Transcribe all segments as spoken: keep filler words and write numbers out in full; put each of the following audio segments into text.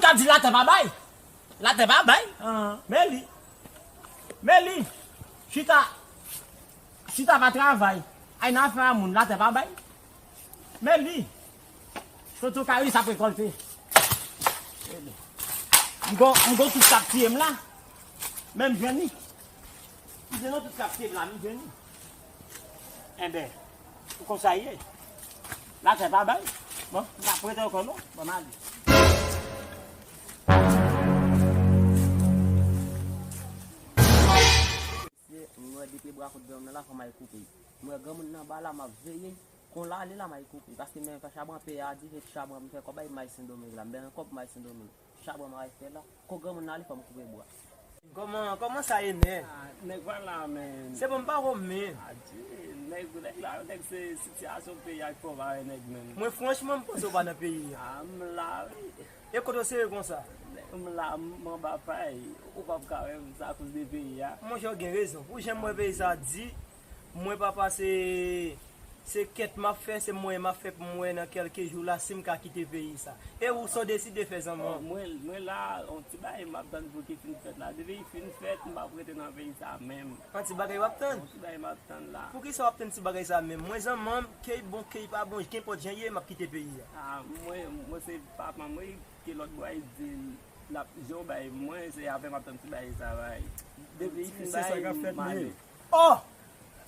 A di latè pa bay. Latè pa bay. Men li. Men li. Chita. Chita pa travay. Ay nan afè a moun, latè pa bay. Men li. Toto Karis ap rekòlte. M gon, m gon tout k ap tiye m la. Men m jwenn li. M jwenn tout k ap tiye m la, m jwenn li. Enben, pou konsa ye. Latè pa bay. Bon, m pa prete ankò non. Bon, m ale. Mwen depi bra kout granmoun nan la, fò m al koupe. Mwen granmoun nan ba la, m ap veye. Kon l ale la, m al koupe. Paske men chabran peye a di, se chabran m fè kòb ay, m al Sendomeng la. M bezwen kòb, m al Sendomeng. Chabran m al fè la. Kon granmoun nan ale, fò m koupe bwa. Kòman, kòman sa ye, nèg? Ah, nèg pa la, men. Se bon, m pa wè w, men. Adye, nèg, nèg la, nèg se sitiyasyon peyi a k fè w pa wè nèg, men. Mwen, franchman, m panse w pa nan peyi a. Ah, m la, wi. E kote w sere konsa? Nèg, m la, m anba pay. Ou p ap ka wè m, se akoz de peyi a. Monchè, w gen rezon. Pou jan m wè peyi sa di, mwen, papa, se Se kèt m ap fè, se mwayen m ap fè pou m wè nan kèlke jou la si m ka kite peyi sa. E ou, sa w deside fè, zanmi? Oh, mwen, mwen la, yon ti bagay m ap tann pou ki fin fèt la. Depi li fin fèt, m p ap rete nan peyi sa menm. Yon ti bagay w ap tann? Yon ti bagay m ap tann la. Poukisa w ap tann ti bagay sa menm? Mwen, zanmi, ke l bon, ke l pa bon, kenpòt jan l ye, m ap kite peyi a. Ah, mwen, mwen se papa m, wi, ke lòt bò a di l ap, jan w bay mwen, se avè m ap tann ti bagay sa, bay. Depi li fin bay, m ale. Oh!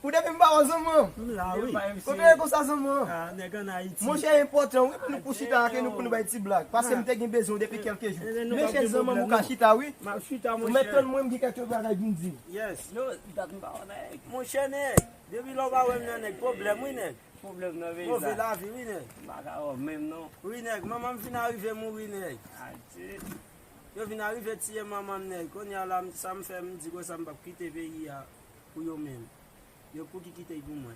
Ou depi m pa wè zanmi an? M la, wi. Kote w ye konsa, zanmi an? Ah, nèg ann Ayiti. Monchè, e enpòtan, wi, pou nou pou chita, ke nou pou nou bay ti blag. Paske m te gen bezwen w depi kèlke jou. Men chèz zanmi an, ou ka chita, wi. M ap chita, monchè. Ou mèt tann mwen, m gen kèlke bagay pou m di w. Yes. Yo, dat m pa wè nèg. Monchè, nèg, depi lè w pa wè m nan, nèg, pwoblèm, wi, nèg. Pwoblèm nan peyi sa. Move lavi, wi, nèg. M pa ka wè w menm, non. Wi, nèg, manman m fin arive mouri, nèg. Adye. Yo vin arive tiye manman m, nèg. Kounye a la, m, sa m fè, m di konsa m p ap kite peyi a pou yo menm. Yo pou ki kite l pou mwen.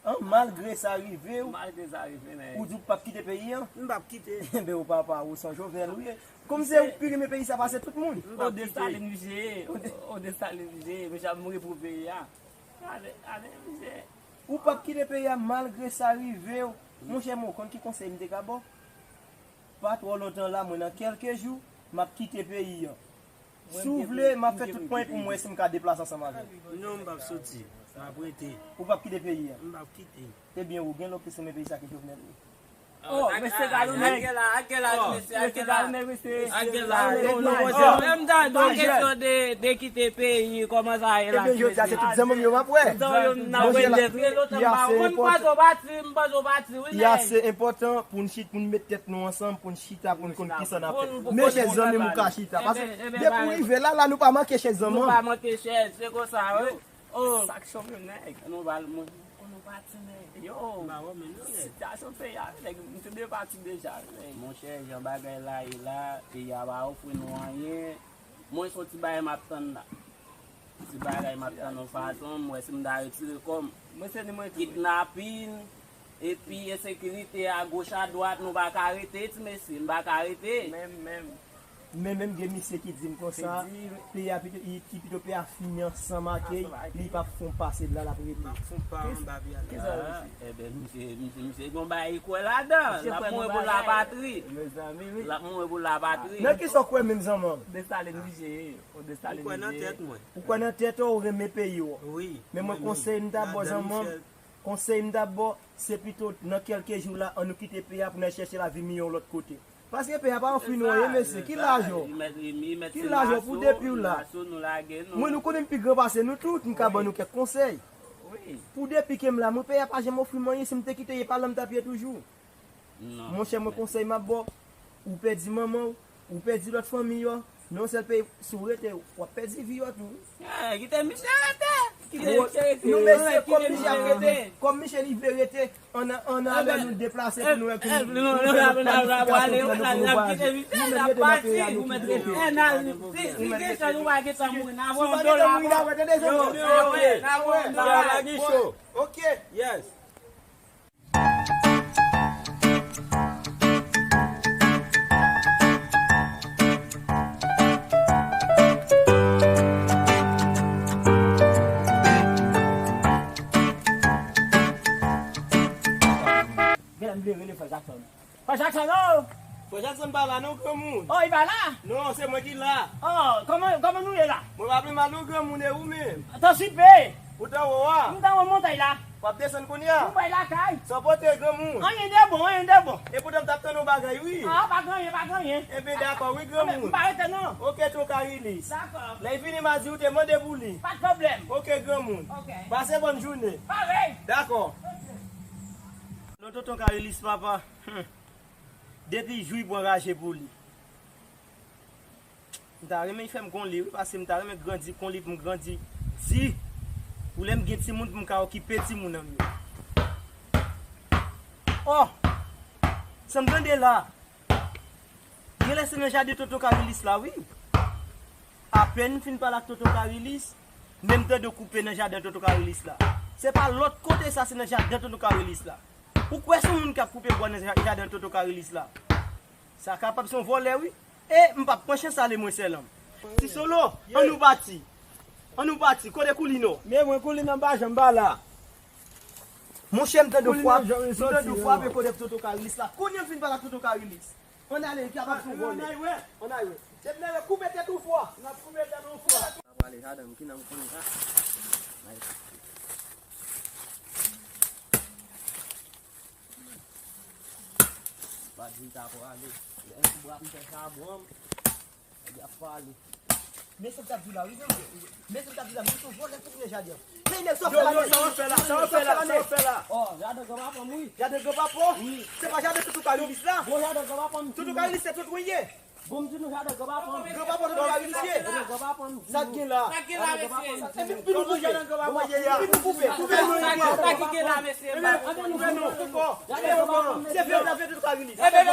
An, malgre sa rive w, malgre sa rive, nèg, ou di w p ap kite peyi an? M p ap kite. Enben, ou papa, ou san Jovenel, wi. Kòm se ou ki pi renmen peyi sa pase tout moun. M p ap kite. O Desalin, misye ye. O Desalin, misye ye. Misye ap mouri pou peyi a. Gade, gade, misye. Ou p ap kite peyi a malgre sa rive w. Monchè, mwen konn ki konsèy m te ka ba w. Pa twò lontan la, mwen nan kèlke jou, m ap kite peyi an. Si w vle, m ap fè tout mwayen pou m wè si m ka deplase ansanm avè w. Non, m p ap soti. M ap rete. Ou p ap kite peyi an? M p ap kite. Ebyen, ou gen lè w plis renmen peyi sa ke Jovenel, wi. Oh, mesye Galounen. Ak gè la, ak gè la, mesye, ak gè la. Mesye Galounen, mesye. Ak gè la. Oh, menm dan, dan kesyon de, de kite peyi, kòman sa ye la? Ebyen, jodi a, se tout zanmi m yo m ap wè. Tout zanmi yo m ap wè, nèg. Trè lontan m pa wè. Mwen panse w pati, m panse w pati, wi, nèg. Li ase enpòtan pou n chit, pou n met tèt nou ansanm, pou n chita, pou n konn kisa n ap fè. Men chèz zanmi m, ou ka chita. Paske depi w rive la, la, nou pa manke chèz zanmi. Nou pa manke chèz, se konsa, wi. Oh. Sa k chòm yo, nèg? Nou pa, nou, nou pati, nèg. Yo. M pa wè menm non, nèg. Sitiyasyon peyi a, nèg, m te de pati deja, nèg. Monchè, jan bagay la ye la, peyi a pa ofri nou anyen. Mwen, se yon ti bagay m ap tann la. Ti bagay m ap tann yon fason, m wè si m ta retire kò m. Mwen, se ni mwen tou, wi. Kidnapin, epi ensekirite a goch a dwat, nou pa ka rete, ti mesye, n pa ka rete. Menm, menm. Men menm gen misye ki di m konsa, peyi a pito, li, li pito peye a fini ansanm ak li, li p ap fè yon pase la, l ap rete. M ap fè yon pa anba pye a. Kisa, kisa, misye? Ah, enben, misye, misye, misye gen yon bagay li kwè ladan. L ap mouri pou lapatri. Mezanmi, wi. L ap mouri pou lapatri. Nan kisa w kwè menm, zanmi? Desalin, misye ye. O Desalin, misye ye. Ou kwè nan tèt mwen? Ou kwè nan tèt ou, ou renmen peyi w. Wi. Men mwen, konsèy m ta ba w, zanmi, konsèy m ta ba w, se pito nan kèlke jou la, ann nou kite peyi a pou n al chèche lavi miyò lòt kote. Paske peyi a pa ofri nou anyen, mesye. Ki laj ou? Ki laj ou pou depi w la? Mwen, nou konnen m pi gran pase nou tout, m ka ban nou kèk konsèy. Pou depi ke m la, mwen, peyi a pa janm ofri m anyen, si m te kite, e pa la m t ap ye toujou. Monchè, mwen, konsèy m ap ba w, ou pèdi manman w, ou pèdi lòt fanmi yo, nan yon sèl peyi, si w rete, w ap pèdi vi yo tou. Eh, kite misye rete. Kite misye rete. Nou, mesye, kòm misye ap rete, kòm misye li vle rete, ann, ann ale, nou deplase pou nou wè ki nou fè lòt planifikasyon pou nou, pou nou vwayaje. Nou menm rete nan peyi a, nou kite. Si, si gen chans, nou va gentan mouri. N a voye yon dola pou ou. N a voye yon dola pou ou. Ok. Yes. Genlè m vle rele Frè Jackson. Frè Jackson, oh! Frè Jackson pa la non, granmoun. Oh, li pa la? Non, se mwen ki la. Oh, kòman, kòman nou ye la? Mwen pa pi mal non, granmoun, e ou menm? Tan sipe. Ou t anwo a? M t anwo montay la. W ap desann kounye a? M pral lakay. Sa w pote, granmoun? Anyen de bon, anyen de bon. Epoutan m t ap tann yon bagay, wi. Ah, pa gen anyen, pa gen anyen. Enben, dakò, wi, granmoun. M pa rete non. Oke, tonton Karilis. Dakò. Lè l vini, m a di ou te mande pou li. Pa t pwoblèm. Oke, granmoun. Oke. Pase bòn jounen. Parèy. Dakò. Non, tonton Karilis, papa. Hmm. Depi jou li pran raje pou li. M ta renmen l fè m kon li, wi, paske m ta renmen grandi kon li, pou m grandi di, pou lè m gen timoun, pou m ka okipe timoun an mye. Oh! Sa m tande la, genlè se nan jaden tonton Karilis la, wi. Apèn m fin pale ak tonton Karilis, men m tande w koupe nan jaden tonton Karilis la. Se pa lòt kote sa, se nan jaden tonton Karilis la. Ou kwè se yon moun k ap koupe bwa nan ja-, jaden tonton Karilis la? Sa kapab se yon vòlè, wi. E m p ap pran chans ale mwen sèl an. Ti Solo, ann nou pati. Ann nou pati. Kote Koulino? Men mwen, Koulino pa janm pa la. Monchè, m tande w frape, m tande w frape kote tonton Karilis la. Kounye a m fin pale ak tonton Karilis. Ann ale, li kapab se yon vòlè. Ann ale, wi. Depi nan yo koupe tèt ou fò. N ap koupe tèt ou fò. N ap ale jaden, ki nan m konnen sa. Pa di l ta pwale. Lè m bra m fè sa bon, nèg y ap pale. Men sa m t ap di la, wi, zanmi. Men sa m t ap di la, men se yon vòlè k ap nan jaden an. Hey, nèg, sa w fè la, nèg? Sa w fè la, sa w fè la, sa w fè la? Oh, jaden granpapa m, wi. Jaden granpapa w? Wi. Se pa jaden tonton Karilis la? Bon, jaden granpapa m. Tonton Karilis, se tout ou ye? Bon, m di nou jaden granpapa m. Granpapa w tonton Karilis ye? Jaden granpapa m. Sa k gen la? Sa k gen la, mesye? Epi nou koupe. Epi nou koupe. Koupe nou. Sa ki gen la, mesye? Koupe nou. Koupe nou. Se vle w la vle tonton Karilis. Ebe, ebe,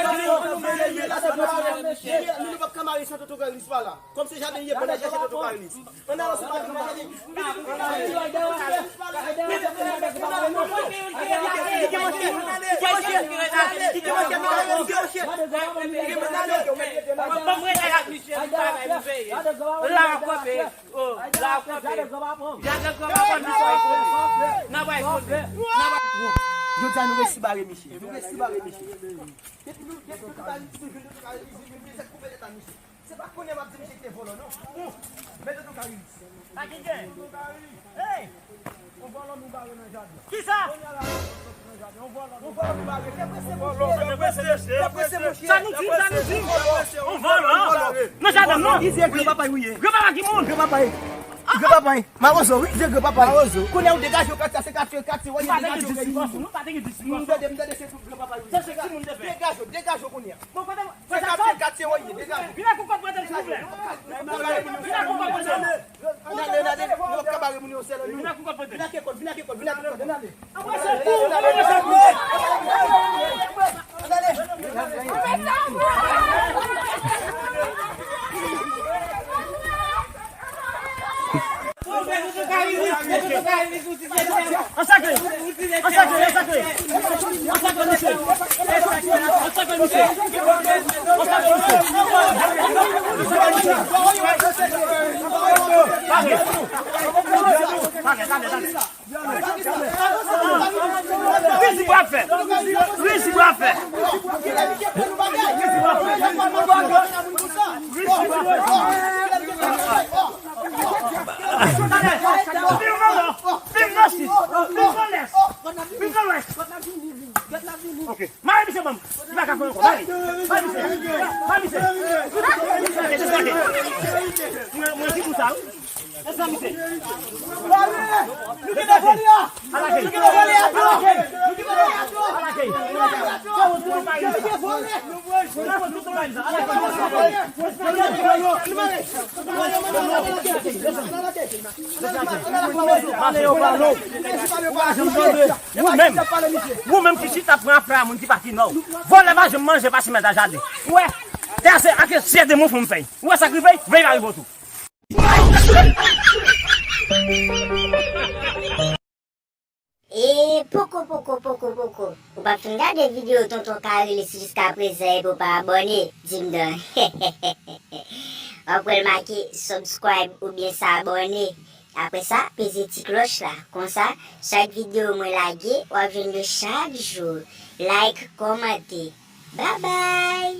nou p ap ka mare san tonton Karilis pa la. Kòm se jaden ye, bon, n a chèche tonton Karilis. Ann ale, se pa vin nan jaden. Ban m rete ak misye, li travay, li veye. La w ap kanpe. Oh, la w ap kanpe. Jaden granpapa m, misye, n ap al kote. N ap al kote. N ap al. Jodi a, nou resi bare misye. Nou resi bare misye. Depi nou, depi nou ta vin, nou ta vin, nou ta vin, nou ta vin, nou ta vin, Se pa kounye a m ap di misye ki te vòlò, non. Bon, mete tonton Karilis. Sa ki gen? Hey! On vòlò nou bare nan jaden. Kisa? Kounye a la, on vòlò nou bare. Fè prese, monchè. Fè prese, monchè. Sa nou di, sa nou di. On vòlò. Nan jaden, non. Li se granpapa, wi. Granpapa ki moun? Granpapa. Granpapa. Mawozo, wi, se granpapa. Mawozo. Kounye a ou degaje w katye a, se katye, katye, w al degaje w. Nou pa te gen disipasyon, nou pa te gen disipasyon. M tande, m tande se granpapa, wi. Se, se timoun te fè. Degaje w, degaje w kounye a. Bon, kote, kote sa? Vin ak yon kòd pou mwen, silvouplè. Vin ak yon kòd pou mwen. Vin ak yon kòd pou mwen. Vin ak yon kòd pou mwen. Vin ak yon kòd, vin ak yon kòd, vin ak yon kòd, ann ale. Ann ale. Ansakre! Ansakre! Ansakre! Ansakre misye! Ansakre misye! Ansakre misye! Pale! Pale, pale, pale! Rizik w ap fè! Rizik w ap fè! Rizik w ap fè! Rizik w ap fè! Vin nan nò! Vin nan sid! Vin nan lès! Vin nan lwès! Ok. Mare misye ban m! Li pa ka fè ankò. Mare! Mare misye! Mare misye! Mare misye! Mwen, mwen di pou sa, wi. Mezanmi, se. Nou gentan vòlè a! Nou gentan vòlè a twò! Nou gentan vòlè a twò! Nou gentan vòlè a twò! Ou menm, ou menm ki chita pran afè a moun ki pa ki nò. Vòlè pa janm manje pa simen nan jaden. Ou wè? Tè a se ak syè demon fò m fè. Ou wè sa k rive? Veye pa rive w tou. E poko, poko, poko, poko. Ou pa fin gade videyo Tonton Karilis jiska prezan epi w pa abòne? Di m non. W ap wè l make subscribe oubyen se abòne. Apre sa, peze ti klòch la. Konsa, chak videyo mwen lage, w ap jwenn yo chak jou. Like, kòmante. Babay!